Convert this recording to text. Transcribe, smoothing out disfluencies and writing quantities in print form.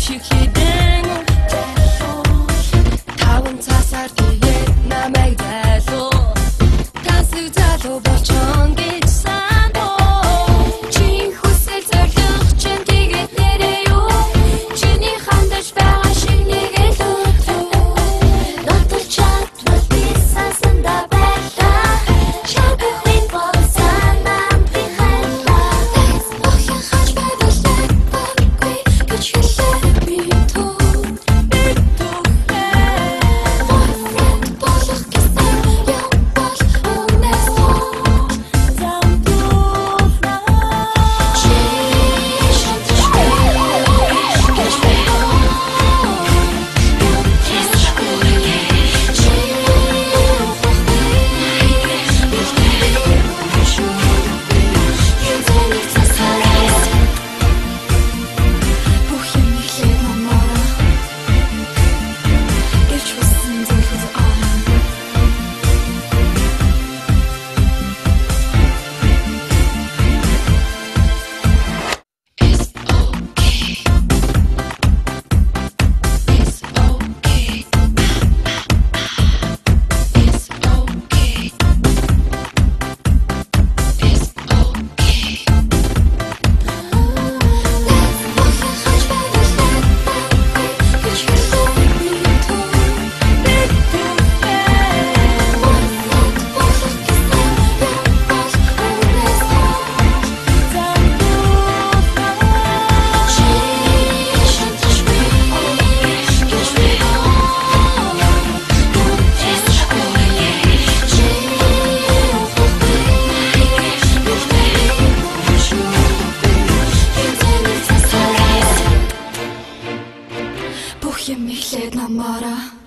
Шиг хідэн таван цасаар тэгээд намайг зайлуу. Тансаг залуу болчон гэж сандуу. Чи хүсэл зорилго чинь тэгээд нэрээ юу? Чиний хандаж байгаа шиг нэг л өдрөө. Нотол чадвал би сансандаа байлаа. Шагхын бол санаанд би хайлаа. Охин хаж байвал байхгүй гэж хэлээ. Би түр boyfriend болох гэсэн юм бол үнээс хол Зам дуулна. Чи шанташгүй гэж би чи ухахгүй шүү. Хинтээний цасаараа бүх юм эхлээд намаараа гэж хүссэн зүйлүүд аа. It's okay. It's okay. It's okay. It's okay. Охин хаж байвал байхгүй гэж хэлээ. Би түр boyfriend болох гэсэн юм бол үнээс хол Зам дуулна. Чи шанташгүй гэж би чи ухахгүй шүү. Хинтээний цасаараа бүх юм эхлээд намаараа.